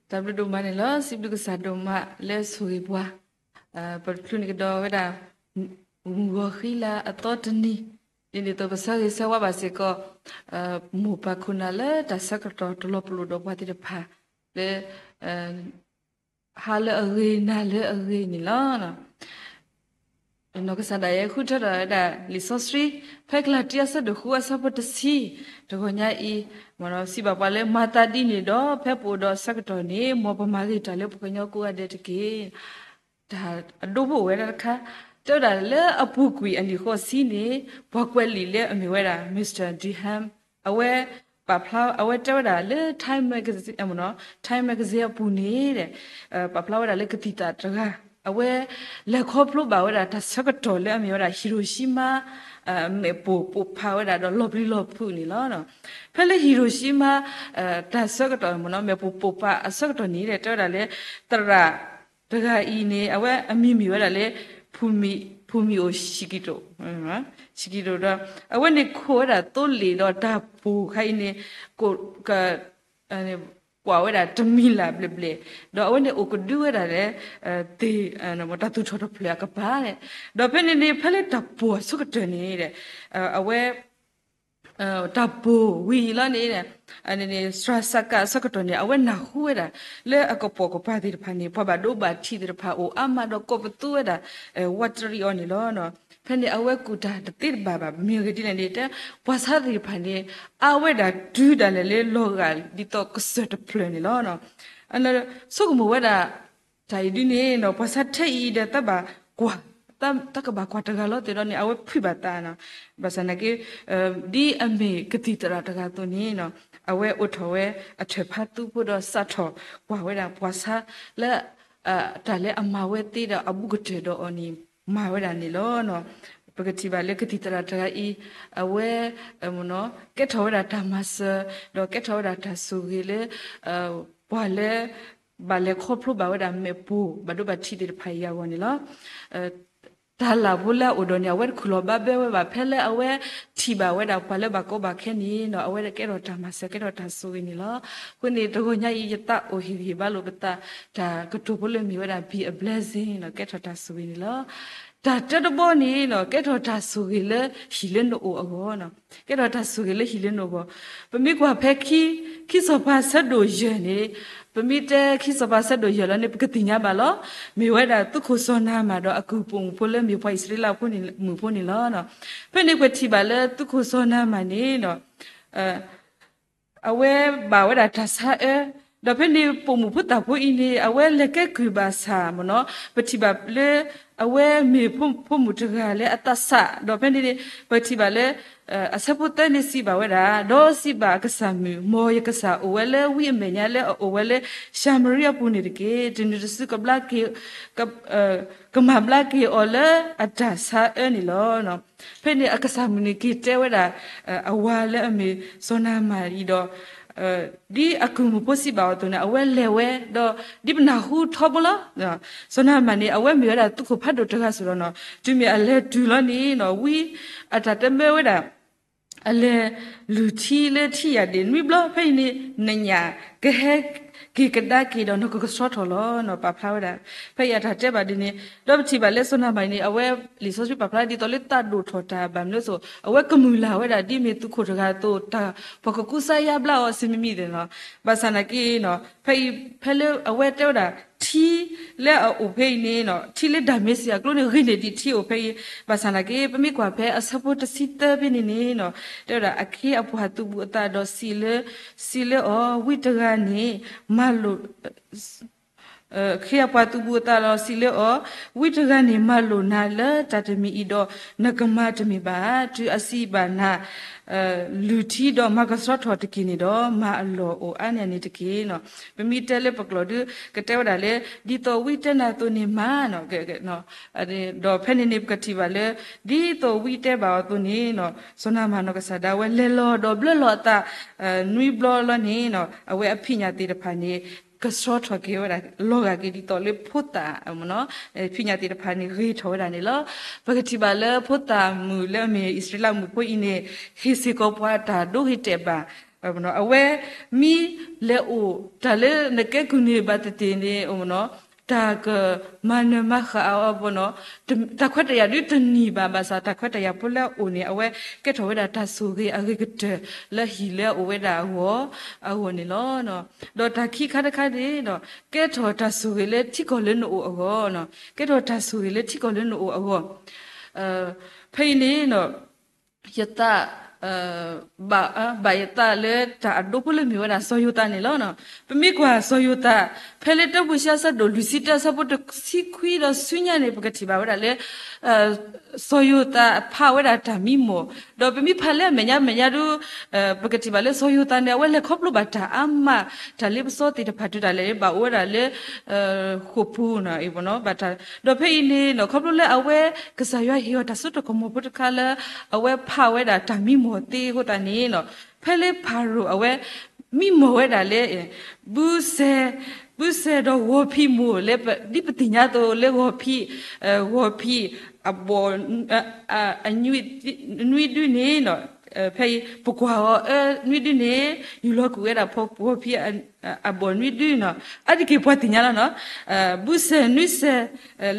တၢ်ဘျုးဒိၣ်မးန့ၣ်လီၤ. စံးဘျုးကစၢ်ဒိၣ်မးလၢဆိၣ်ဂ့ၤပှၤ, ပတချုးန့ၣ်ကဒီးဝဲဒၣ် မုၢ်ဂီၤဃံလၤအသီတနံၤ, ဒ်န့ၣ်အသိးပဆၢဂ့ၤဆၢဝါဘၣ်စ့ၢ်ကီး မိၢ်ပၢ်ခိၣ်နၢ်လၢတၢ်ဆၢကတီၢ်တလီၤပလိာ်ဒီးပှၤသ့ၣ်တဖၣ် လၢ ဟါလၢအဂ့ၤ နၤလၢအဂ့ၤန့ၣ်လီၤ. နီၢ်ကစၢ်ဒၣ်ယဲဃုထၢထီၣ်ဝဲဒၣ်လံာ်စီဆှံ ဖဲကလၤတံအဆၢဒိၣ်ဃုအဆၢဖိတဆံ, တဂီၤညါအံၤ စံးဘၣ်ပှၤလၢ မၤသးဒ်န့ၣ်ဒီး ဖဲပအိၣ်ဒီးအဆၢကတီၢ်န့ၣ် မ်ပမၤဂ့ၤတၢ်လၢပှၤကညီကိးဂၤဒဲးတက့ၢ်. တၢ်အဒိဖိအိၣ်ဝဲဒၣ်တခါ, တဲဝဲဒၣ်လၢအပူၤကွံာ်အနံၣ်ဃိးဆံန့ၣ် ပှၤကွဲးလံာ်လၢအမ့ၢ်ဝဲဒၣ် Mister Durham, အဝဲ ပာ်ဖျါ အဝဲတဲဝဲဒၣ်လၢ Time Magazine, Time Magazine အပူၤန့ၣ် ပာ်ဖျါဝဲဒၣ်လၢကသံၣ်သရၣ်တဂၤ အဝဲလဲၤခီဖျိဘၣ်ဝဲဒၣ်တၢ်ဆၢကတီၢ်လၢအမ့ၢ်ဝဲဒၣ် Hiroshima မ့ၣ်ပိၢ်ပိၢ်ဖးဝဲဒၣ်ဒီးလီၤပျံၤလီၤဖုးန့ၣ်လီၤ. ဖဲလၢ Hiroshima တၢ်ဆၢကတီၢ် မ့ၣ်ပိၢ်ပိၢ်ဖးအဆၢကတီၢ်န့ၣ် တဲဝဲဒၣ်လၢ သရၣ် တဂၤအံၤန့ၣ် အဝဲအမံၤမ့ၢ်ဝဲဒၣ်လၢ ဖူမံၤအိၣ် ဆံကံတိာ်, ဆံကံတိာ်ဒီး အဝဲန့ၣ်ခိးဝဲဒၣ်သိလ့ၣ်ဒီးတၢ်ပိၢ်ခါအံၤန့ၣ် က ကွၢ်ဝဲဒၣ်တမံၤလၢ်ဘျဲၣ်ဘျဲၣ်, ဒီးအဝဲန့ၣ်အိၣ်ကဒုဝဲဒၣ်လၢ သ့ၣ် တၢ်သူၣ်ထီၣ်တဖျၢၣ်အကပၤန့ၣ်, ဒီးဖဲန့ၣ်န့ၣ် ဖဲလၢတၢ်ပိၢ်အဆၢကတီၢ်န့ၣ် အဝဲ တၢ်ပိၢ်ဝံၤလီၤန့ၣ် စှၤစးကးအဆၢကတီၢ်န့ၣ် အဝဲနၢ်ဟူဝဲဒၣ် လၢအကပိာ်ကပၤသ့ၣ်တဖၣ်န့ၣ် ပှၤဘၣ်ဒိဘၣ်ထံးသ့ၣ်တဖၣ်အိၣ်အါမးဒီးကိးပသူဝဲဒၣ် ဝးတရံးအီၤန့ၣ်လီၤ. ဖဲန့ၣ်အဝဲကူၣ်တၢ်တသ့တဘၣ်ဘၣ် မ့ၢ်အဂ့ၢ်ဒ်လဲၣ်န့ၣ် တဲ ပှၤဆါသ့ၣ်တဖၣ်န့ၣ် အါဝဲဒၣ်တုၤဒၣ်လဲာ်လၢလီၤဂာ်ဒ်သိးကစၢၢ်တဖျၢၣ်န့ၣ်လီၤ. ဆိကမိၣ်ဝဲဒၣ် တၢ်အံၤဒ်န့ၣ်ဒီး ပှၤဆါထဲအံၤဒီး တၢ်ဘၣ်ကွၢ် တၢ်ကဘၣ်ကွၢ်တဂၤလီၤသ့ၣ်ဒီးန့ၣ် အဝဲဖှံဘၣ်သးန့ၣ်, ဘၣ်ဆၣ်နာ်က့ ဒ်အမ့ၢ်ကသံၣ်သရၣ်တဂၤအသိးန့ၣ် အဝဲအိးထီၣ်ဝဲအထၢၣ်ဖးသူဖိဒီးစးထီၣ်ကွၢ်ဝဲဒၣ်ပှၤဆါလၢ တၢ်လၢအမၤဝဲသ့ဒီးအဘူးကတၢၢ်ဒီးအီၤန့ၣ် မၤဝဲဒၣ်န့ၣ်လီၤ. ပကထံၣ်ဘၣ်လၢကသံၣ်သရၣ်တဂၤအံၤ အဝဲ ကဲထီၣ်ဝဲဒၣ်တၢ်မၤစၢၤ ဒီးကဲထီၣ်ဝဲဒၣ်တၢ်ဆိၣ်ဂ့ၤလၢ ပှၤလၢ ဘၣ်လဲၤခီဖျိဘၣ်ဝဲဒၣ်မ့ၣ်ပိၢ်ဘၣ်ဒိဘၣ်ထံးသ့ၣ်တဖၣ်အံၤအဂီၢ်န့ၣ်လီၤ. တၢ်လၢ်ဖိလၢအအိၣ်ဒီးန့ၣ် အဝဲတခူၣ်လီၤဘၣ်ဘၢဝဲဘၣ် ဖဲလၢအဝဲထံၣ်ဘၣ်ဝဲဒၣ်ပှၤလၢဘၣ်ကီဘၣ်ခဲန့ၣ်ဒီး အဝဲကဲထီၣ်တၢ်မၤစၢၤ ကဲထီၣ်တၢ်ဆိၣ်ဂ့ၤန့ၣ်လီၤ. အဃိန့ၣ် တဂီၤညါအံၤ ယသးအိၣ်ဟ့ၣ်ဂံၢ်ဟ့ၣ်ဘါလိာ်ပသး တၢ်ကတိၤဖိလၢမ့ၢ်ဝဲဒၣ် Be a blessing န့ၣ် ကဲထီၣ်တၢ်ဆိၣ်ဂ့ၤန့ၣ်လီၤ. တၢ်တၢတဘီန့ၣ် ကဲထီၣ်တၢ်ဆိၣ်ဂ့ၤလၢဟံၣ်လၢနအိၣ်အဂီၢ် ကဲထီၣ်တၢ်ဆိၣ်ဂ့ၤလၢဟံၣ်လၢနအိၣ်အဂီၢ်. ပမ့ၢ်ကွၢ်ဖဲ ခံစီၤပၤဆၢဒိၣ်ယဲၢ်န့ၣ်, ပမ့ၢ်တဲခံစီၤပၤဆၢဒိၣ်ယဲၢ်လီၤန့ၣ် ပကသ့ၣ်ညါဘၣ်လီၤ. မ့ၢ်ဝဲဒၣ်သုးခိၣ်စီၤနၤမၣ်ဒီးအကုၢ်ပိာ်မုၣ်ဖိလၢမ့ၢ်ပှၤအံၣ်စရ့လးဖိန့ၣ် မုၣ်ဖိန့ၣ်လီၤ. ဖဲန့ၣ်ပထံၣ်ဘၣ်လၢသုးခိၣ်စီၤနၤမၣ်န့ၣ် အဝဲဘၣ်ဝဲဒၣ်တၢ်ဆါအၢ, ဒီးဖဲန့ၣ်ပိာ်မုၣ်ဖိသၣ်ဖိအံၤန့ၣ် အဝဲလဲၤကဲကုၢ်ဘၣ်ဆၣ်မ့ၢ်နီၤ, ပထံၣ်ဘၣ်လၢ အဝဲမ့ၢ်ဖိမုၣ်တဂၤလၢအသးစၢ်, ဒီးဖဲန့ၣ်န့ၣ် ပထံၣ်ဘၣ်လၢ အဆၢဖိသၢန့ၣ်စံးဘၣ်ဝဲဒၣ်, ဒီးစံးဘၣ်အကစၢ်မုၣ်, မ်ယကစၢ်အိၣ်ဝဲလၢဝံအမဲာ်ညါလၢအအိၣ်ဝဲလၢၡၤမရံအပူၤန့ၣ်တက့ၢ်. တနံၤတစုကဘျါက့ၤ ကမၤဘျါက့ၤအီၤလၢအတၢ်ဆါအၢန့ၣ်လီၤ. ဖဲန့ၣ်အကစၢ်မုၣ်န့ၣ်က့ၤတဲဝဲဒၣ် အဝၤလၢအမ့ၢ်စီၤနၤမၣ်အံၤဒီး ဒ်အကုၢ်မုၣ်ဖိစံးဘၣ်အီၤအသိးန့ၣ် အဝဲလဲၤဝဲ, ဒီးဒ်ပနၢ်ဟူထီဘိလီၤ. စီၤနၤမၣ်န့ၣ် အဝဲမ့ၢ်ဝဲဒၣ်သုးခိၣ်ဖးဒိၣ်တဂၤစ့ၢ်ကီးနီၤ, တုၤမ့ၢ်အလဲၤတုၤလီၤန့ၣ်နီၤ ဝံအတၢ်တဲမၢဝဲဒၣ် အလဲၤလုၢ်ထံလၢထံယာ်ဒ့ၣ်နွံဘျီ ဖဲအံၤန့ၣ် နညၣ်ကဟဲက့ၤကဒါက့ၤဒီးနကကဆှီထီၣ်လီၤနီၤ ပာ်ဖျါဝဲဒၣ် ဖဲအံၤအတၢ်တဲဘၣ်ဒ်န့ၣ် ဒီးပထံၣ်ဘၣ်လၢစီၤနၤမၣ်အံၤန့ၣ် အဝဲလံာ်စီဆှံပာ်ဖျါဒ်သိးလၢသးဒိၣ်ထီၣ်တၢ်ဘၣ်မနုၤအသိး အဝဲကမုာ်လၤဝဲဒၣ်ဒ်မ့ၢ်သုးခိၣ်တဂၤအသိး တၢ်ပှၤကကူစါယါဘျါအီၤစံမံၤမံၤသ့ၣ်နီၤ, ဘၣ်ဆၣ်နာ်က့နီၤ ဖဲအံၤ ဖဲလၢအဝဲတဲဝဲဒၣ် ထံလၢအအိၣ်ဖဲအံၤန့ၣ်နီၤ ထံလၢဒၤမ့းစ့းအကျိန့ၣ် ဂ့ၤန့ၢ်ဒံးထံအိၣ်ဖဲအံၤ, ဘၣ်ဆၣ်နာ်က့ ပမ့ၢ်ကွၢ်ဖဲအဆၢဖိတဆံသၢဖဲန့ၣ်န့ၣ်နီၤ တဲဝဲဒၣ်အခ့အပှၤသူၣ်ဘူၣ်အသးဒီးစံးလၢ စံးလၢအီၤ ဝံတဂၤန့ၣ် မၤလိာ် အခ့အပှၤသူၣ်ဘူၣ်အသးဒီးစံးလၢအီၤ, ဝံတဂၤန့ၣ်မၤလိာ်နၤလၢတၢ်တမံၤအံၤဒီး နကမၤတမ့ၢ်ဘၣ်, တုၤအစံးဘၣ်နၤ လုၢ်ထံဒီးမၤကဆှီထီၣ်တက့ၢ်န့ၣ်ဒီး မၤအလီၢ်အိၣ်အါန့ၢ်န့ၣ်တက့ၢ်နီၤ. ပမ့ၢ်တဲလၢပကျိာ်ဒုး ကတဲဝဲဒၣ်လၢ ဒ်သိးဝံတဲနၤအသိးန့ၣ်မၤနီၤ ဒီးဖဲန့ၣ်န့ၣ် ပကထံၣ်ဘၣ်လၢ ဒ်သိးဝံတဲဘၣ်အီၤအသိးန့ၣ်နီၤ စီၤနၤမၣ်နီၢ်ကစၢ်ဒၣ်ဝဲလဲၤလီၤဒီးဘျၢလီၤအသး နွံဘျီလီၤန့ၣ်နီၤ အဝဲအဖံးညၣ်သ့ၣ်တဖၣ်န့ၣ် ကဆှီထီၣ်က့ၤဝဲဒၣ် လီၤဂာ်က့ၤဒ်သိးလၢဖိသၣ် ဖံးညၣ်သ့ၣ်တဖၣ်န့ၣ် ဂ့ၤထီၣ်ဝဲဒၣ်န့ၣ်လီၤ. ပကထံၣ်ဘၣ်လၢဖိသၣ်မုၣ်လၢအမ့ၢ်အံၣ်စရ့လးမုၣ်ဖိအံၤန့ၣ် ဟ့ၣ်စ့ၢ်ကီးပှၤတၢ်ဒိဂ့ၤတဲာ်ဘၣ် အဝဲမ့ၢ်လဲၤအိၣ်တၢ်လၢနကဲကုၢ်န့ၢ်ဘၣ်သ့ၣ်သ့ၣ်န့ၣ် တၢ်ကမၤနၢၤမၤဃၣ်အီၤဘၣ်နီၤ, တၢ်ခွဲးတၢ်ယာ်ဒုတနံၤဘၣ်ဘၣ်ဆၣ် တၢ်ခွဲးတၢ်ယာ်ဖိလၢအအိၣ်န့ၣ် အဝဲကဲထီၣ်ဝဲဒၣ်တၢ်ဆိၣ်ဂ့ၤအဂ့ၤကတၢၢ်လၢဟံၣ်လၢအအိၣ်ဝဲဒၣ်အဂီၢ်, အဂီၢ်န့ၣ်လီၤ. ဒီးတၢ်ခံခါတခါန့ၣ်ဒီး ကဲထီၣ်တၢ်ဆိၣ်ဂ့ၤလၢထံကီၢ်လၢနအိၣ်အဂီၢ်, ကဲထီၣ်တၢ်ဆိၣ်ဂ့ၤလၢထံကီၢ်လၢနအိၣ်အဂီၢ်, ဖဲအံၤန့ၣ် ယသး ဘၣ်ယသးလၢတၢ်အဒိဖိလၢမ့ၢ်ဝဲဒၣ်စီၤယိၤသးန့ၣ်လီၤ. ပမ့ၢ်ကွၢ်စီၤယိၤသး ဖဲလၢတၢမိၤၡ့အဆၢဒိၣ်လွံၢ်ဆံတၢ အဆၢဖိတဆံခွံဒီးဆူညါန့ၣ် ပကထံၣ်ဘၣ်ဝဲဒၣ်လၢ စီၤယိၤသးဖးဝဲဒၣ်တၢ်မံမီၢ်, ဒီးပမ့ၢ်ဖးလၢအမဲာ်ညါမဲာ်ညါဒု ပကထံၣ်ဘၣ်လၢစီၤယိၤသးန့ၣ် အဝဲလဲၤခီဖျိဘၣ်တၢ်အါမး, တၢ်လ့ပစီသ့ၣ်တဖၣ်တုၤဒၣ်လဲာ်န့ၣ် ဘၣ်အိၣ်ဝဲဒၣ်လၢ ဃိာ်ပူၤန့ၣ် ဘၣ်တၢ်, ဒီးဖဲအံၤန့ၣ် ခီဖျိလၢအဝဲ ကစၢ်ယွၤဟ့ၣ်အီၤတၢ်စိတၢ်ကမီၤဖိတခါလၢ အဝဲဖးဝဲဒၣ်တၢ်မံမီၢ်သ့အဃိသတးန့ၣ် ဖဲလၢဖၤရိၤအဝဲ မံမီၢ်ဝဲဒၣ်လၢ ဘုစဲး, ဘုစဲးဒီးဂီၤဖံးမိၢ်လၢ ဒ်ပသ့ၣ်ညါအသိးလၢဂီၤဖံး, ဂီၤဖံး အဘီၣ် နွံဒုန့ၣ် ဖဲအံၤ ပကွၢ်အီၤအၢ နွံဒုန့ၣ် ယူၢ်လီၤကွံာ်ဝဲဒၣ်ဖီဂီၤဖံး အဘီၣ်နွံဒုန့ၣ် အါတက့ၢ်ပှၤသ့ၣ်ညါလီၤနီၤ, ဘုစဲးနွံစဲး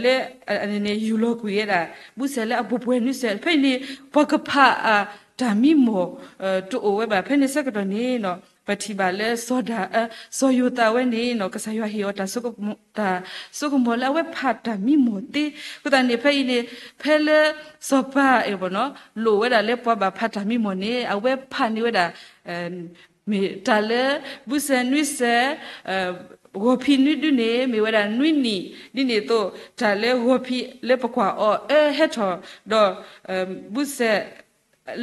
လၢ ယူၢ်လီၤကွံာ်ဝဲဒၣ် ဘုစဲးလၢအပှဲၤပှဲၤနွံစဲး ဖဲအံၤန့ၣ် ပှၤကဖး တၢ်မံမီၢ် တအိၣ်ဝဲဘၣ်ဖဲန့ၣ်ဆၢကတီၢ်န့ၣ်နီၤ ပထံၣ်ဘၣ်လၢစီၤဒၤ စီၤယိၤသးဝဲန့ၣ်နီၤ ကစၢ်ယွၤဟ့ၣ်အီၤတၢ်စိကမီၤ တၢ်စိကမီၤလၢအဝဲဖးတၢ်မံမီၢ်သ့အဃိသတးန့ၣ် ဖဲအံၤန့ၣ် ဖဲလၢစီၤပၤ လိၣ်ဝဲဒၣ်လၢပှၤဘၣ်ဖးတၢ်မံမီၢ်န့ၣ် အဝဲဖးန့ၢ်ဝဲဒၣ် မ့ၢ်တၢ်လၢ ဘုစဲးနွံစဲး ဂီၤဖံးနွံဒုန့ၣ် မ့ၢ်ဝဲဒၣ်နွံနံၣ် ဒ်န့ၣ်အသိး တၢ်လၢဂီၤဖံးလၢပကွၢ်အီၤအၢဟဲထီၣ် ဒီး ဘုစဲး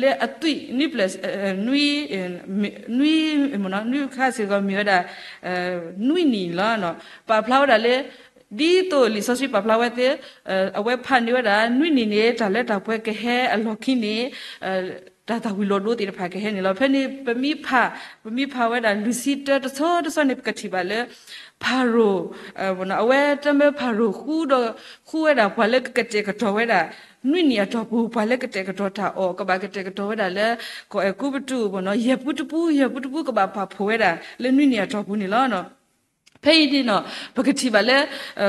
လၢအသွံၣ်နွံပျဲၢ် နွံ နွံ နွံခါစ့ၢ်ကီးမ့ၢ်ဝဲဒၣ် နွံနံၣ်လီၤ. ပာ်ဖျါဝဲဒၣ်လၢ ဒ်သိးလံာ်စီဆှံပာ်ဖျါဝဲသ့ အဝဲဖးန့ၢ်ဝဲဒၣ် နွံနံၣ်န့ၣ် တၢ်လၢတၢ်ပှဲၤကဟဲအလီၢ်ခံန့ၣ် တၢ်သၣ်ဝံၤလီၤဒိသ့ၣ်တဖၣ်ကဟဲန့ၣ်လီၤ. ဖဲန့ၣ် ပမ့ၢ်ဖး ပမ့ၢ်ဖးဝဲဒၣ်လွံၢ်ဆံတၢတဆီတဆီန့ၣ် ပကထံၣ်ဘၣ်လၢ ဖၤရိၤ အဝဲတမၢဖၤရိၤဃုဒီး ဃုဝဲဒၣ်ပှၤလၢကကတဲာ်ကတီၤဝဲဒၣ် နွံနံၣ်အတီၢ်ပူၤ ပှၤလၢကတဲာ်ကတီၤတၢ်အီၣ် ကဘၣ်ကတဲာ်ကတီၤဝဲဒၣ်လၢ ကီၢ်အဲၤကူပတူး ယဲၢ်ပူတပူ ယဲၢ်ပူတပူ ကဘၣ်ပာ်ဖှိၣ်ဝဲဒၣ်လၢနွံနံၣ်အတီၢ်ပူၤန့ၣ်လီၤ. ဖဲအံၤန့ၣ်နီၤ ပကထံၣ်ဘၣ်လၢ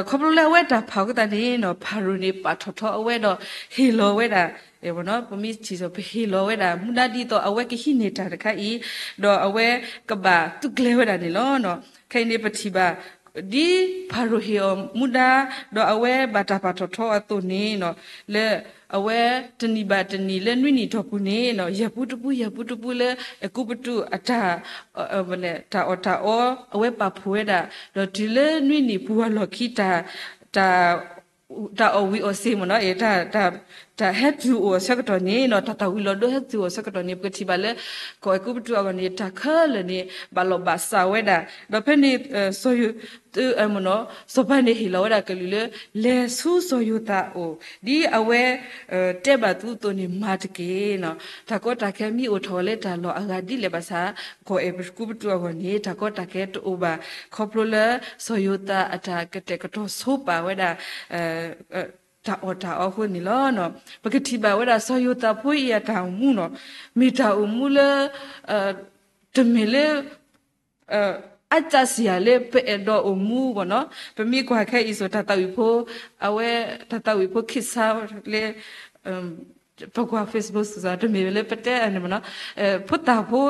ခီဖျိလၢအဝဲတၢ်ဖးအဃိသတးန့ၣ်နီၤ ဖၤရိၤန့ၣ် ပာ်ထီၣ်ထီအဝဲဒီး ဟ့ၣ်လီၤဝဲဒၣ် ပမ့ၢ်ထံၣ်စီၤ ပဟ့ၣ်လီၤဝဲဒၣ် မူဒါဒ်သိးအဝဲကဟံးန့ၢ်တၢ်တခါအံၤ ဒီးအဝဲကဘၣ်သုးကျဲၤဝဲဒၣ်န့ၣ်လီၤ. ခဲအံၤန့ၣ် ပထံၣ်ဘၣ် ဒ်ဖၤရိၤဟ့ၣ်အီၤမူဒါ ဒီးအဝဲဘၣ်တၢ်ပာ်ထီၣ်ထီအသိးန့ၣ်နီၤ လၢအဝဲတနံၣ်ဘၣ်တနံၣ်လၢနွံနံၣ်တီၢ်ပူၤန့ၣ်နီၤ ယဲၢ်ပူတပူ ယဲၢ်ပူတပူလၢ အဲၤကူပတူးအတၢ် တၢ်အီၣ်တၢ်အီ အဝဲပာ်ဖှိၣ်ဝဲဒၣ် ဒီးတုၤလၢနွံနံၣ်ပူၤအလီၢ်ခံ တၢ် တၢ်အီၣ်ဝံၤအီၣ်စ့ၢ်မ့ၢ်နီၤ တၢ်ဟဲတုၤအိၣ်အဆၢကတီၢ်န့ၣ်နီၤ တၢ်သၣ်ဝံၤလီၤဒိဟဲတုၤအိၣ်အဆၢကတီၢ်န့ၣ် ပကထံၣ်ဘၣ်လၢ ကီၢ်အဲၤကူပတူးအဂီၢ်န့ၣ် တၢ်ခဲလၢာ်န့ၣ် ဘၣ်လီၤဘၣ်စးဝဲဒၣ် ဒီးဖဲန့ၣ် စီၤယိၤ စီၤပၤန့ၣ်ဟ့ၣ်လီၤဝဲဒၣ်ကလုၢ်လၢ လဲၤဆူစီၤယိၤသးအအိၣ် ဒ်အဝဲ တဲဘၣ်သုအသိးန့ၣ်မၤတက့ၢ်နီၤ တၢ်ကီတၢ်ခဲမ့ၢ်အိၣ်ထီၣ်ဝဲလၢတၢ်လီၢ်အဂၤဒ်လဲၣ်ဘၣ်ဆၣ် ကီၢ်အဲၤကူပတူးအဂီၢ်န့ၣ် တၢ်ကီတၢ်ခဲတအိၣ်ဘၣ် ခီဖျိလၢ စီၤယိၤသးအတၢ်ကတဲာ်ကတီၤဆိပာ်ဝဲဒၣ် တၢ်အီၣ်တၢ်အီအဃိန့ၣ်လီၤ. ပကထံၣ်ဘၣ်ဝဲဒၣ်စီၤယိၤသးဖိအံၤအတၢ်အိၣ်မူနီၤ မ့ၢ်တၢ်အိၣ်မူလၢ တမ့ၢ်လၢ အစးစယၤလၢပအဲၣ်ဒိးအိၣ်မူဘၣ်နီၤ ပမ့ၢ်ကွၢ်ခဲအံၤစိၤ တၢ်သးဝံၣ်ဖိ အဝဲ တၢ်သးဝံၣ်ဖိခံစါလၢ ပကွၢ် Facebook စ့ၢ်ကီး တမ့ၢ်လၢပတဲန့ၣ်ဘၣ်နီၤ ဖိသၣ်ဖိ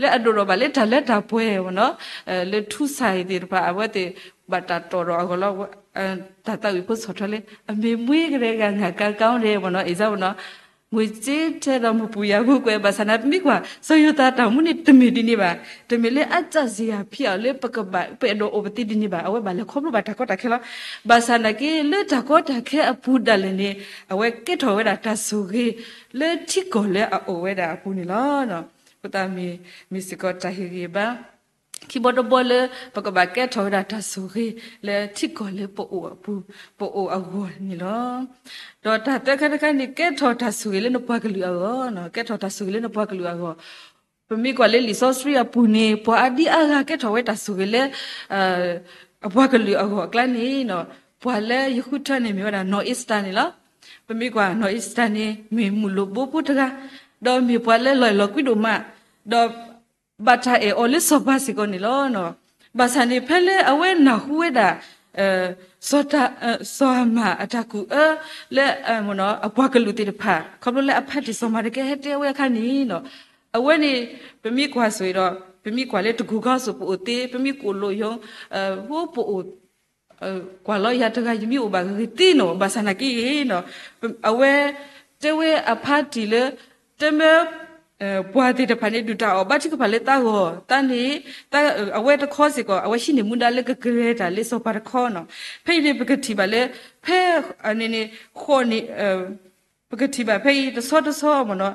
လၢအဒိၣ်ထီၣ်ဘၣ်လၢတၢ်လၢတၢ်ပှဲၤဘၣ်နီၤ လၢထူစဲသ့ၣ်တဖၣ် အဝဲသ့ၣ်ဘၣ်တၢ်တီၢ်ထီၣ်အဂီၢ်လီၤ တၢ်သးဝံၣ်ဖိဆီၣ်ထွဲလၢ အမ့ၢ်မွေးကတည်းက ငါးကောင်းကောင်းန့ၣ်ဘၣ်နီၤ အံၤစၢ်ဘၣ်နီၤ ငွေကြေးထဲတော့မပူရဘူးကွယ် ဘၣ်ဆၣ်န့ၣ် ပမ့ၢ်ကွၢ် စီၤယိၤသးတၢ်အိၣ်မူန့ၣ် တမ့ၢ်ဒ်န့ၣ်ဘၣ် တမ့ၢ်လၢအစးစယၤဖံးအီၤလၢပကဘၣ် ပအဲၣ်ဒိးအိၣ်ပသ့ဒ်န့ၣ်ဘၣ် အဝဲဘၣ်လဲၤခီဖျိဘၣ်တၢ်ကီတၢ်ခဲလီၤ ဘၣ်ဆၣ်နာ်က့ လၢတၢ်ကီတၢ်ခဲအပူၤဒၣ်လဲာ်န့ၣ် အဝဲကဲထီၣ်ဝဲဒၣ်တၢ်ဆိၣ်ဂ့ၤ လၢထံကီၢ်လၢအအိၣ်ဝဲဒၣ်အပူၤန့ၣ်လီၤ. အဃိသတးမ့ၢ် မ့ၢ်စ့ၢ်ကီးတၢ်ဟ့ၣ်ဂံၢ်ဘါ ခံဘီတဘီလၢ ပကဘၣ်ကဲထီၣ်ဝဲဒၣ်တၢ်ဆိၣ်ဂ့ၤ လၢထံကီၢ်လၢပအိၣ်အပူၤ ပအိၣ်အဂီၢ်န့ၣ်လီၤ. ဒီးတၢ်သၢခါတခါန့ၣ် ကဲထီၣ်တၢ်ဆိၣ်ဂ့ၤလၢနပှၤကလုာ်အဂီၢ်, ကဲထီၣ်တၢ်ဆိၣ်ဂ့ၤလၢနပှၤကလုာ်အဂီၢ်, ပမ့ၢ်ကွၢ်လၢလံာ်စီဆှံအပူၤန့ၣ် ပှၤအါဒံအါဂၤကဲထီၣ်ဝဲတၢ်ဆိၣ်ဂ့ၤလၢ အပှၤကလုာ်အဂီၢ်အကျါန့ၣ် ပှၤလၢယဃုထၢန့ၣ်မ့ၢ်ဝဲဒၣ် နီၢ်အ့စတၢ်န့ၣ်လီၤ. ပမ့ၢ်ကွၢ် နီၢ်အ့စတၢ်န့ၣ် မ့ၢ်မုၢ်လိၣ်ဘိဖိတဂၤ, ဒီးမ့ၢ်ပှၤလၢလီၤအဲၣ်လီၤကွံဒိၣ်မး, ဒီး ဘၣ်တၢ်အဲၣ်အီၤလၢစီၤပၤစ့ၢ်ကီးန့ၣ်လီၤ. ဘၣ်ဆၣ်န့ၣ် ဖဲလၢအဝဲနၢ်ဟူဝဲဒၣ် စီၤဟၤမၣ်အတၢ်ကူၣ်အၢ လၢ အပှၤကလုာ်သ့ၣ်တဖၣ် ခီဖျိလၢအဖါတံၢ်စီၤမၤတကဲဟဲတဲဝဲအခါန့ၣ် အဝဲန့ၣ် ပမ့ၢ်ကွၢ်ဆိဒီး ပမ့ၢ်ကွၢ်လၢတကူၤကီစိၤပအိၣ်သ့ ပမ့ၢ်ကိးလိာ်ယိ ပအိၣ် ကွၢ်လီၤယၤတဂၤ ယမ့ၢ်အိၣ်ဘၣ်ဂ့ၤဂ့ၤသ့နီၤ ဘၣ်ဆၣ်နာ်က့ဂ့ၤနီၤ အဝဲတဲဝဲအဖါတံၢ်လၢ တမ့ၢ် ပှၤသ့ၣ်တဖၣ်န့ၣ် ဒုၣ်တၢ်အီၣ်ဘၣ်ထုကဖၣ်လၢသးဂီၢ် သးန့ၣ် အဝဲတခီစ့ၢ်ကီး အဝဲဟံးန့ၢ်မူဒါလၢကကရဲၤတၢ်လၢစီၤပၤတခီနီၤ ဖဲအံၤန့ၣ် ပကထံၣ်ဘၣ်လၢ ဖဲန့ၣ်န့ၣ် ဃိးန့ၣ် ပကထံၣ်ဘၣ်ဖဲအံၤ တဆီတဆီမ့ၢ်နီၤ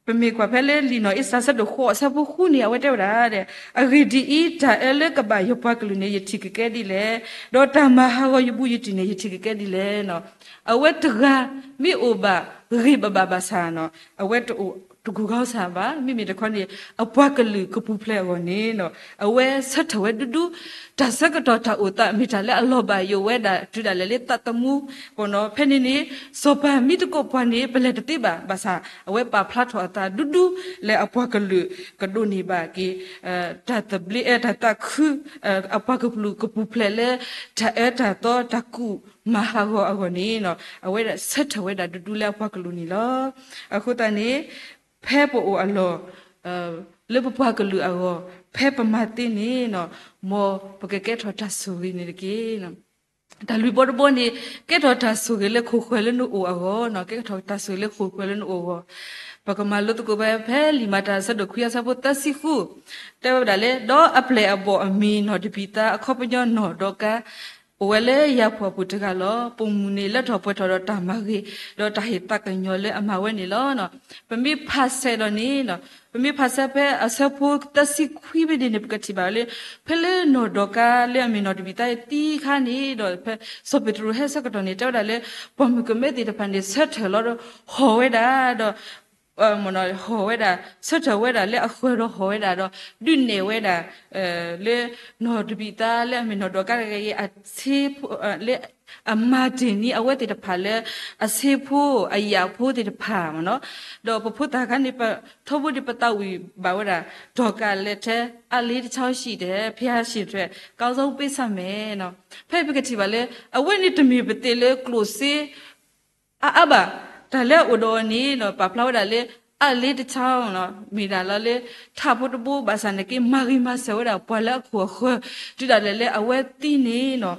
ပမ့ၢ်ကွၢ်ဖဲလၢလံာ်နီၢ်အ့စတၢ်ဆၢဒိၣ်ဃိးအဆၢဖိဃုန့ၣ် အဝဲတဲဝဲဒၣ် အဂ့ၢ်ဒ်အံၤ, တၢ်အၢလၢကဘၣ်ယပှၤကလုာ်န့ၣ် ယထံၣ်ကကဲဒ်လဲၣ်, ဒီးတၢ်မၤဟးဂီၤယဘူးယတံၢ်န့ၣ် ယထံၣ်ကကဲဒ်လဲၣ်. အဝဲတဂၤမ့ၢ်အိၣ်ဘၣ်ဂ့ၤဘၣ်ဘၣ်ဆၣ်နီၤ အဝဲတအိၣ်တကူၤကီစၢ်ဘၣ်, မ့မ့ၢ်တခီန့ၣ် အပှၤကလုာ်ကပူၤဖျဲးအဂီၢ်န့ၣ်နီၤ အဝဲဆၢထၢၣ်ဝဲဒူဒူ တၢ်ဆၢကတီၢ်တၢ်အိၣ်သး မ့ၢ်တၢ်လၢအလီၤဘၣ်ယိၣ်ဝဲဒၣ် တုၤဒၣ်လဲာ်လၢသးသမူ ပနီၤ ဖဲန့ၣ်န့ၣ် စီၤပၤမ့ၢ်တကိးပှၤန့ၣ် ပလဲၤတသ့ဘၣ်. ဘၣ်ဆၣ် အဝဲပာ်ဖျါထီၣ်အသးဒူဒူ လၢအပှၤကလုာ်ကဒိးန့ၢ်ဘၣ်က့ၤ တၢ်သဘျ့ တၢ်သးခု အပှၤကလုာ်ကပူၤဖျဲးလၢ တၢ်အၢတၢ်သီ တၢ်ကူၣ်မၤဟးဂီၤအဂီၢ်န့ၣ် အဝဲဒၣ်ဆၢထၢၣ်ဝဲဒၣ်ဒူဒူလၢအပှၤကလုာ်န့ၣ်လီၤ. အဃိသတးန့ၣ် ဖဲပအိၣ်အလီၢ် လၢပပှၤကလုာ်အဂီၢ် ဖဲပမၤသ့န့ၣ် မ်ပကကဲထီၣ်တၢ်ဆိၣ်ဂ့ၤန့ၣ်တက့ၢ်. တၢ်လွံၢ်ဘီတဘီန့ၣ် ကဲထီၣ်တၢ်ဆိၣ်ဂ့ၤလၢခိၣ်ဃၢၤလၢနအိၣ်အဂီၢ်, ကဲထီၣ်တၢ်ဆိၣ်ဂ့ၤလၢခိၣ်ဃၢၤလၢနအိၣ်အဂီၢ်. ပကမၤလိသကိးဖဲ ဖဲလံာ်မၤတၢ်အဆၢဒိၣ်ခွံအဆၢဖိသၢဆံဃု တဲဝဲဒၣ်လၢ ဒီးအပျဲၢ်အဘီၣ်အမံၤနီၢ်တဘံၣ်သါ အခီပညီနီၢ်ဒီကါ အိၣ်ဝဲလၢယၤဖှီၣ်ပူၤတဂၤလီၤ. ပိာ်မုၣ်န့ၣ်လၢထီၣ်ပှဲၤထီၣ်ဒီးတၢ်မၤဂ့ၤ ဒီးတၢ်ဟ့ၣ်သးကညီၤလၢအမၤဝဲန့ၣ်လီၤ. ပမ့ၢ်ဖးဆဲးဒီးန့ၣ် ပမ့ၢ်ဖးဆဲးဖဲအဆၢဖိသၢဆံခွံဖဲန့ၣ်န့ၣ် ပကထံၣ်ဘၣ်လၢ ဖဲလၢနီၢ်ဒီကါလၢအမ့ၢ်နီၢ်တဘံၣ်သါသံအခါန့ၣ်ဒီး ဖဲစီၤပ့းတရူးဟဲဆၢကတီၢ်န့ၣ် တဲဝဲဒၣ်လၢ ပှၤမုၣ်ကမဲသ့ၣ်တဖၣ်န့ၣ် ဆၢထၢၣ်လီၤဒီးဟီၣ်ဝဲဒၣ်ဒီး ဟီၣ်ဝဲဒၣ် ဆၢထၢၣ်ဝဲဒၣ်လၢအဃၢၤဒီးဟီၣ်ဝဲဒၣ်ဒီး ဒုးနဲၣ်ဝဲဒၣ် လၢ နီၢ်တဘံၣ်သါလၢအမ့ၢ်နီၢ်ဒီကါတဂၤအံၤ အဆ့ဖိ လၢ အမၤတ့ၢ်န့ၢ်အဝဲသ့ၣ်တဖၣ်လၢ အဆ့ဖိ အယာ်ဖိသ့ၣ်တဖၣ်မ့ၢ်နီၤ, ဒီးပဖိသၣ်ခါန့ၣ် ပထီဘိဒံးပသးဝံၣ်ဘၣ်ဝဲဒၣ် ဒီးကးလဲၤထဲ အလ့တဆါဟံၣ်တဲ ဖဲဟံၣ်ထွဲ ကီၢ်စီပ့ဆၣ်မဲာ်နီၤ, ဖဲအံၤပကထံၣ်ဘၣ်လၢ အဝဲန့ၣ်တမ့ၢ်ပသ့ၣ်လၢကျိၣ်စ့ အါအါဘၣ်, တၢ်လၢအအိၣ်ဒီးအီၤန့ၣ်ဒီး ပာ်ဖျါဝဲဒၣ်လၢ အလ့တဆါ မ့ၢ်ဒၣ်လီၤလၢ ထးဖိတဘိ ဘၣ်ဆၣ်နာ်က့ မၤဂ့ၤမၤစၢၤဝဲဒၣ် ပှၤလၢအခိၣ်အဃၢၤ တုၤဒၣ်လဲာ်လၢအဝဲသံန့ၣ်နီၤ,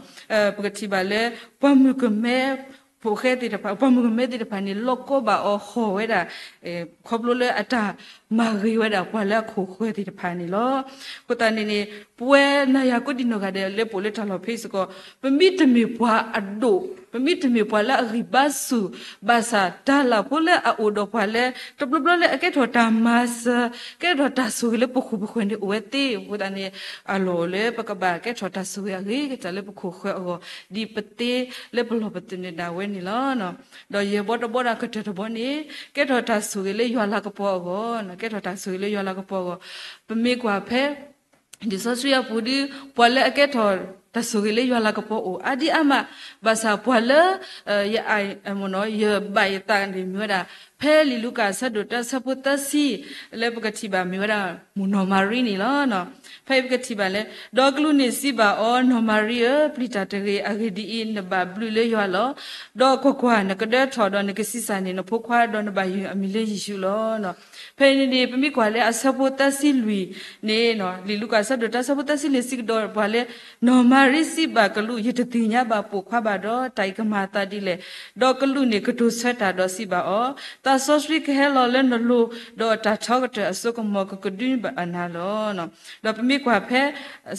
ပကထံၣ်ဘၣ်လၢ ပှၤမုၣ်ကမဲ ဖိၣ်ဃဲသ့ၣ်တဖၣ် ပှၤမုၣ်ကမဲသ့ၣ်တဖၣ်န့ၣ် လီၢ်ကီဘၣ်အီၤဟီၣ်ဝဲဒၣ် ခီဖျိလၢအတၢ်မၤဂ့ၤဝဲဒၣ်ပှၤလၢအခိၣ်ဃၢၤသ့ၣ်တဖၣ်န့ၣ်လီၤ. အဃိသတးန့ၣ်န့ၣ် ပဝဲနၤယၤကိးဒံနီၢ်ဂၤဒဲးလၢပအိၣ်လၢတၢ်လီၢ်ဖဲအံၤစ့ၢ်ကီး ပမ့တမ့ၢ်ပှၤအဒိၣ် ပမ့တမ့ၢ်ပှၤလၢအဂံၢ်ဘါဆူၣ် ဘၣ်ဆၣ်တၢ်လၢ်ဖိလၢအအိၣ်ဒီးပှၤလၢ တဘျီဘျီလၢအကဲထီၣ်တၢ်မၤစၢၤ ကဲထီၣ်တၢ်ဆိၣ်ဂ့ၤလၢပခိၣ်ပဃၢၤန့ၣ်အိၣ်ဝဲသ့. အဃိသတးန့ၣ် အလီၢ်အိၣ်လၢပကဘၣ်ကဲထီၣ်တၢ်ဆိၣ်ဂ့ၤအဂ့ၤကတၢၢ်လၢပခိၣ်ဃၢၤအဂီၢ် ဒ်ပသ့လၢပလီၢ်ပသနၢၣ်ဒၣ်ဝဲန့ၣ်လီၤ. ဒီးယဲၢ်ဘီတဘီဒီးကတၢၢ်တဘီန့ၣ် ကဲထီၣ်တၢ်ဆိၣ်ဂ့ၤလၢယွၤလၤကပီၤအဂီၢ်, ကဲထီၣ်တၢ်ဆိၣ်ဂ့ၤလၢယွၤလၤကပီၤအဂီၢ်, ပမ့ၢ်ကွၢ်ဖဲ လံာ်စီဆှံအပူၤဒီး ပှၤလၢအကဲထီၣ်တၢ်ဆိၣ်ဂ့ၤလၢယွၤလၤကပီၤအိၣ်အါဒံအါမး, ဘၣ်ဆၣ်ပှၤလၢ ယ ယဘၣ်ယသးန့ၣ်မ့ၢ်ဝဲဒၣ် ဖဲလံာ်လူၤကၣ်အဆၢဒိၣ်တၢအဆၢဖိသၢဆံ လၢပကထံၣ်ဘၣ်မ့ၢ်ဝဲဒၣ် မုၣ်နီၢ်မၤရံန့ၣ်လီၤ. ဖဲအံၤပကထံၣ်ဘၣ်လၢ ဒီးကလူးန့ၣ်စံးဘၣ်အီၤ, နီၢ်မၤရံဧၢ, ပျံၤတၢ်တဂ့ၤ, အဂ့ၢ်ဒ်အံၤ, နဘၣ်ဘျုးလၢယွၤလီၤ. ဒီးကွၢ်ကွၢ်, နကဒၢထီၣ်ဒီးနကဆံးစၢ်န့ၢ်နဖိခွါ, ဒီးနဘၣ်ယုၢ်အမံၤလၢယ့ၣ်ၡူးလီၤ. ဖဲအံၤန့ၣ် ပမ့ၢ်ကွၢ်လၢအဆၢဖိသၢဆံလွံၢ်န့ၣ် လံာ်လူၤကၣ်အဆၢဒိၣ်တၢအဆၢဖိသၢဆံလွံၢ်စံးကဒီးပှၤလၢ နီၢ်မၤရံစံးဘၣ်ကလူး, ယတသ့ၣ်ညါဘၣ်ပိာ်ခွါဘၣ်ဒီး တၢ်အံၤကမၤအသးဒ်လဲၣ်. ဒီးကလူးန့ၣ်ကတိၤဆၢတၢ်ဒီးစံးဘၣ်အီၤ, သးစီဆှံကဟဲလီၤလၢနလိၤ, ဒီးတၢ်ထီကတၢၢ်အစိကမီၤကကဒုဘၣ်နၤလီၤ. ဒီးပမ့ၢ်ကွၢ်ဖဲ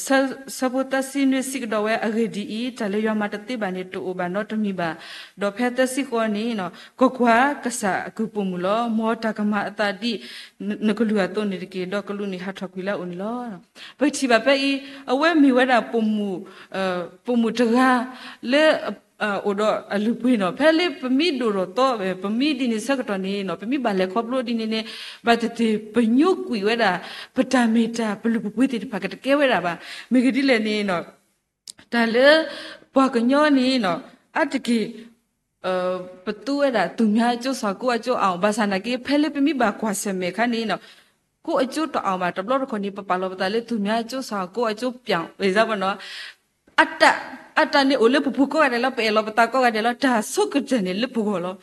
ဆၢဖိသၢဆံနွံစံးကဒီးဝဲ, အဂ့ၢ်ဒ်အံၤ, တၢ်လၢယွၤမၤတသ့ဘၣ်န့ၣ် တအိၣ်ဘၣ်နီတမံၤဘၣ်. ဒီးဖဲသၢဆံဃိးန့ၣ် ကွၢ်ကွၢ်, ကစၢ်အကုၢ်ပိာ်မုၣ်လီၤ. မ်တၢ်ကမၤအသးဒ်နကလုၢ်အသိးန့ၣ်တက့ၢ်. ဒီးကလူးန့ၣ်ဟးထီၣ်ကွံာ်လၢအအိၣ်န့ၣ်လီၤ. ပကထံၣ်ဘၣ်ဖဲအံၤ အဝဲမ့ၢ်ဝဲဒၣ် ပိာ်မုၣ်တဂၤလၢ အိၣ်ဒီးအလုၢ်အပှ့ၤနီၤ, ဖဲလၢပမ့ၢ်ဒိၣ်ထီၣ်သီ ပမ့ၢ်ဒ်န့ၣ်ဆၢကတီၢ်န့ၣ်နီၤ, ပမ့ၢ်ဘၣ်လဲၤခီဖျိဒ်န့ၣ်န့ၣ် ဘၣ်သ့ၣ်သ့ၣ်ပညိကွံာ်ဝဲဒၣ် ပတၢ်မ့ၢ်တၢ် ပလုၢ်ပပှ့ၤသ့ၣ်တဖၣ်ကတကဲဝဲဒၣ်ဘၣ်. မ့ၢ်ဂ့ၢ်ဒ်လဲၣ်န့ၣ်နီၤ, တၢ်လၢ ပှၤကညီန့ၣ်နီၤ, အါတက့ၢ် ပသူဝဲဒၣ်သူၣ်မၠါအကၠိ စီၤကိအကၠိအါအီၤ, ဘၣ်ဆၣ်နာ်က့ ဖဲလၢပမ့ၢ်ဘၣ်ကွၢ်ဆၢၣ်မဲာ်အခါန့ၣ်နီၤ, ကိုယ့်အကျိုးတအိၣ်ဘၣ်, တဘျီတခီၣ်န့ၣ် ပပာ်လီၤပသးလၢသူများအကျိုးဆောင်, ကိုယ့်အကျိုးပြောင်း, အတၢ်န့ၣ်အိၣ်လၢပပူၤကိးဂၤဒဲးလီၤ, ပအဲၣ်လီၤပသးကိးဂၤဒဲးလီၤ, တၢ်ဆိကတၢၢ်န့ၣ်လၢပဂီၢ်လီၤ.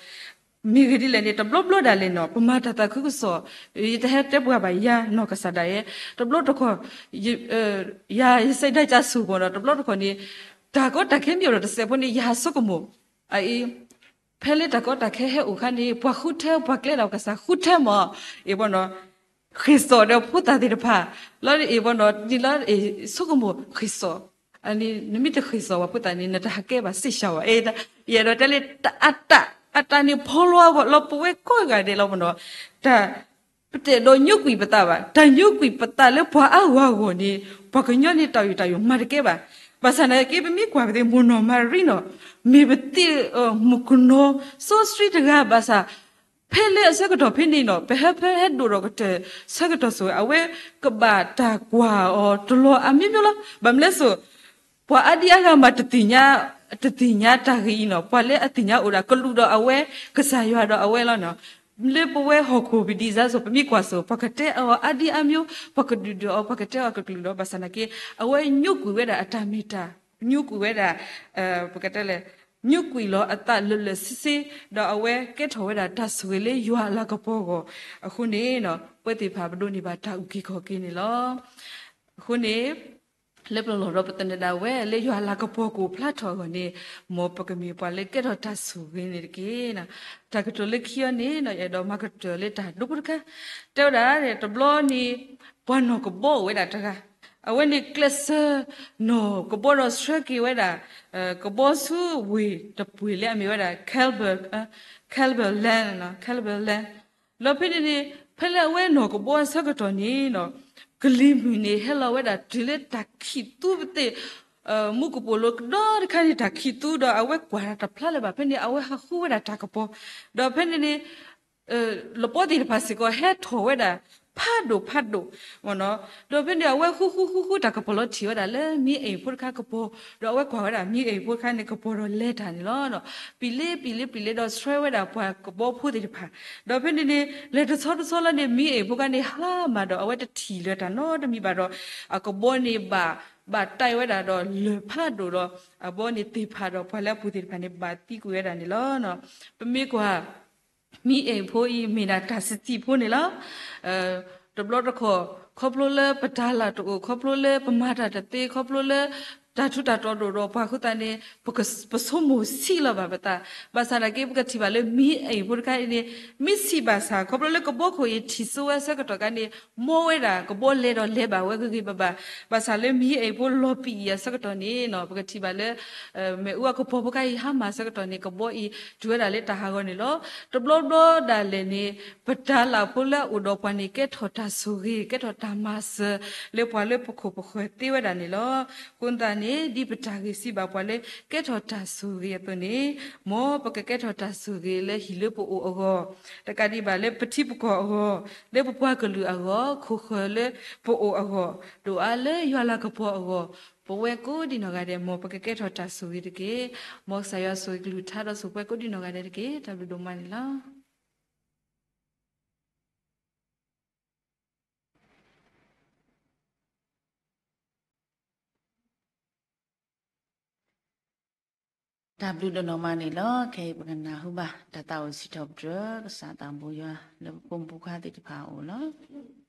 မ့ၢ်ဂ့ၢ်ဒ်လဲၣ်န့ၣ် တဘျီဘျီဒၣ်လဲာ်နီၤ ပမၤတၢ်သးခုကစီၣ်, ယတဟဲတဲပှၤဘၣ် ယၤနီၢ်ကစၢ်ဒၣ်ယဲ, တဘျီတခီၣ် ယစဲးဒၣ်ကၢ်ဆိၣ်ဘီနီၤ, တဘျီတခီၣ်န့ၣ် တၢ်ကီတၢ်ခဲမ့ၢ်အိၣ်ဒီးတစဲးဖိန့ၣ် ယဟးဆိကမိၣ် အအံၤ ဖဲလၢတၢ်ကီတၢ်ခဲဟဲအိၣ်အခါန့ၣ် ပှၤဃုထၢ ပှၤကျဲဒီးကစၢ်ဃုထၢမး, အ့ၣ်ဘီနီၤ ဃ့ၢ်စီၣ်ဒီးဖိသၣ်သ့ၣ်တဖၣ်, လီၤအ့ၣ်ဘီနီၤ ဒ်လီၤ ဆိကမိၣ်ဃ့ၢ်စီၣ်, နမ့ၢ်တဃ့ၢ်စီၣ်ပှၤဖိသၣ်န့ၣ် နတဟးကဲဘၣ် စ့ၢ်ဆါဝဲ, ယအဲၣ်ဒိးတဲလၢ တၢ်အတၢ် အတၢ်န့ၣ်ဖီလီၤလီၤပဝဲကိးဂၤဒဲးလီၤဘီနီၤ, တၢ် ပတအဲၣ်ဒိးညိကွံာ်ပသးဘၣ်, တၢ်ညိကွံာ်ပသးလၢပှၤအါဂၤအဂီၢ်န့ၣ် ပှၤကညီန့ၣ်တၢ်အုၣ်တၢ်ယိာ်မၤတကဲဘၣ်. ဘၣ်ဆၣ်သနာ်က့ ပမ့ၢ်ကွၢ်ပသ့ၣ် မိၢ်နီၢ်မၤရံနီၤ, မ့ၢ်ပသ့ၣ်မုၣ်ကနီၤစီဆှံတဂၤဘၣ်ဆၣ်, ဖဲလၢအဆၢကတီၢ်ဖဲန့ၣ်နီၤ ပဟဲဖဲဟဲဒိၣ်ဒီးကတၢၢ်ဆၢကတီၢ်ဆိၣ်ဂ့ၤ အဝဲကဘၣ်တၢ်ကွၢ်အီၤတလီၤအမျိုးမျိုးလီၤ. ဘၣ်မနုၤလဲၣ်စိ ပှၤအါဒံအါဂၤမးတသ့ၣ်ညါ, တသ့ၣ်ညါတၢ်ဂ့ၢ်အံၤနီၤ, ပှၤလၢအသ့ၣ်ညါအိၣ်ဒၣ် ကလူးဒီးအဝဲ, ကစၢ်ယွၤဒီးအဝဲလီၤနီၤ. လၢပဝဲဟီၣ်ခိၣ်ပဒံစါစိၤ ပမ့ၢ်ကွၢ်စိၤ ပှၤကတဲအီၤအါဒံအါမျိုး, ပှၤကဒုၣ်ဒွဲၣ်အီၤ ပှၤကတဲအီၤကကလုာ်ဒီး ဘၣ်ဆၣ်သနာ်က့ အဝဲညိကွံာ်ဝဲဒၣ်အတၢ်မ့ၢ်တၢ်, ညိကွံာ်ဝဲဒၣ် ပကတဲလဲၣ်, ညိကွံာ်လီၤအသးလၢာ်လၢာ်ဆ့ဆ့, ဒီးအဝဲကဲထီၣ်ဝဲဒၣ်တၢ်ဆိၣ်ဂ့ၤလၢယွၤအလၤကပီၤအဂီၢ်, အဃိန့ၣ်နီၤ ပဝဲသ့ၣ်တဖၣ်ပဒိးန့ၢ်ဘၣ်တၢ်အုၣ်က့ၤခီၣ်က့ၤန့ၣ်လီၤ. အဃိန့ၣ် လၢပလီၢ်ဒီးပသနၢၣ်ဒၣ်ဝဲလၢယွၤအလၤကပီၤကအိၣ်ဖျါထီၣ်အဂီၢ်န့ၣ်, မ်ပကမ့ၢ်ပှၤလၢကဲထီၣ်တၢ်ဆိၣ်ဂ့ၤန့ၣ်တက့ၢ်. တၢ်ကတိၤလၢခံအံၤန့ၣ် ယအဲၣ်ဒိးမၤကတၢၢ်လၢတၢ်ဒိဖိတခါ, တဲဝဲဒၣ် တဘျီန့ၣ် ပှၤနီၢ်ကဘီအိၣ်ဝဲဒၣ်တဂၤ, အဝဲန့ၣ်ကျဲးစၢး နီၢ်ကဘီဒီးဆှၢက့ၤဝဲဒၣ် ကဘီဆူဝ့ၢ်တပှ့ၤလၢအမ့ၢ်ဝဲဒၣ် Kelbe, Kelbe Land, Kelbe Land လီၤဖဲန့ၣ်န့ၣ် ဖဲလၢအဝဲနီၢ်ကဘီအဆၢကတီၢ်န့ၣ်နီၤ, ကလံၤမုၢ်န့ၣ်ဟဲလီၤဝဲဒၣ်တုၤလၢတၢ်ခံးသူပသ့ၣ်, မူကပိာ်လိၤကဒီတခါန့ၣ် တၢ်ခံးသူဒီး အဝဲကွၢ်တၢ်တဖျါလၢၤဘၣ်. ဖဲန့ၣ် အဝဲဟးဃုဝဲဒၣ်တၢ်ကပီၤ, ဒီးဖဲန့ၣ်န့ၣ် လပီသ့ၣ်တဖၣ်စ့ၢ်ကီးဟဲထီၣ်ဝဲဒၣ် ဖးဒိၣ်ဖးဒိၣ်မ့ၢ်နီၤ. ဒီးဖဲန့ၣ် အဝဲဃုဃုဃုဃု တၢ်ကပီၤလီၤထံၣ်ဝဲဒၣ်လၢမံအ့ၣ်ဖိတခါကပီၤ, ဒီးအဝဲကွၢ်ဝဲဒၣ်မံအ့ၣ်ဖိတခါန့ၣ် ကပီၤဒီးလဲၤတၢ်န့ၣ်လီၤ. ပံၤလ့ပံၤလ့ပံၤလ့ဒီးဆှၢဝဲဒၣ်ပှၤကဘီဖိသ့ၣ်တဖၣ်, ဒီးဖဲန့ၣ်န့ၣ် လဲၤတဆီတဆီလီၤန့ၣ် မံအ့ၣ်ဖိတခါန့ၣ် ဟါမၢ်ဒီး အဝဲတထံၣ်လၢၤတၢ်နီတမံၤဘၣ်ဒီး အကဘီန့ၣ်ဘၣ်, ဘၣ်တၢ်ဝဲဒၣ်ဒီးလၢၢ်ဖးဒိၣ်ဒီး အဘီန့ၣ်သ့ၣ်ဖးဒီး ပှၤလၢအပူၤသ့ၣ်တဖၣ်န့ၣ် ဘၣ်သံကွံာ်ဝဲဒၣ်န့ၣ်လီၤ. ပမ့ၢ်ကွၢ် မံအ့ၣ်ဖိအံၤ မ့ၢ်ဒၣ်တၢ်စံးထံၣ်ဖိန့ၣ်လီၤ. တဘျီတခီၣ် ခီဖျိလၢပတၢ်လၢ်တအိၣ်, ခီဖျိလၢပမၤတၢ်တသ့, ခီဖျိလၢ တၢ်ထူးတၢ်တီၤဒိၣ်ဒီးပှၤအဃိသတးန့ၣ် ပဆိကမိၣ်ဆံးလီၤဘၣ်ပသး, ဘၣ်ဆၣ်သနာ်က့ ပကထံၣ်ဘၣ်လၢမံအ့ၣ်ဖိတခါအံၤန့ၣ် မ့ၢ်ဆံးဘၣ်ဆၣ် ခီဖျိလၢကဘီခိၣ်အံၤ ထံၣ်စိဝဲအဆၢကတီၢ်ခါန့ၣ် မ်ဝဲဒၣ် ကဘီလဲၤဒီးလဲၤဘၣ်ဝဲဂ့ၤဂ့ၤဘၣ်ဘၣ်, ဘၣ်ဆၣ်လၢမံအ့ၣ်ဖိလီၤပံာ်အံၤအဆၢကတီၢ်န့ၣ်နီၤ ပကထံၣ်ဘၣ်လၢ မ့ၣ်အူအကပီၤဖိခါအံၤဟါမၢ်အဆၢကတီၢ်န့ၣ် ကဘီအံၤ တုၤဝဲဒၣ်လၢတၢ်ဟးဂီၤန့ၣ်လီၤ. တဘျီဘျီဒၣ်လဲာ်န့ၣ် ပတၢ်လၢ်ဖိလၢအအိၣ်ဒီးပှၤန့ၣ် ကဲထီၣ်တၢ်ဆိၣ်ဂ့ၤ ကဲထီၣ်တၢ်မၤစၢၤ လၢပှၤလၢပခိၣ်ပဃၢၤသ့ဝဲဒၣ်န့ၣ်လီၤ. အဃိသတးန့ၣ် ဒ်ပတၢ်ဂ့ၢ်စံးဘၣ်ပှၤလၢ ကဲထီၣ်တၢ်ဆိၣ်ဂ့ၤအသိးန့ၣ်, မ်ပကကဲထီၣ်တၢ်ဆိၣ်ဂ့ၤလၢဟံၣ်လၢပအိၣ်အဂီၢ်, တကးဒံးဘၣ်လၢပထံပကီၢ်အဂီၢ်, လၢပပှၤကလုာ်အဂီၢ်, ခိၣ်ဃၢၤလၢပအိၣ်အဂီၢ်, ဒိၣ်အါလၢယွၤလၤကပီၤအဂီၢ်, ပဝဲကိးဒံနီၢ်ဂၤဒဲး မ်ပကကဲထီၣ်တၢ်ဆိၣ်ဂ့ၤတက့ၢ်. မ်ကစၢ်ယွၤဆိၣ်ဂ့ၤကလုၢ်ကထါဒီးဆိၣ်ပှဲၤကိးဒံနီၢ်ဂၤဒဲးတက့ၢ်. တၢ်ဘျုးဒိၣ်မးန့ၣ်လီၤ. တၢ်ဘျုးဒိၣ်နီၢ်မးန့ၣ်လီၤ. ခဲအံၤပကနၢ်ဟူဘၣ် တၢ်သးအိၣ်စံးထီၣ်ပတြၢၤ ကစၢ်သးဘိယွၤ လၢပဖိမုၣ်ဖိခွါသ့ၣ်တဖၣ်အအိၣ်လီၤ.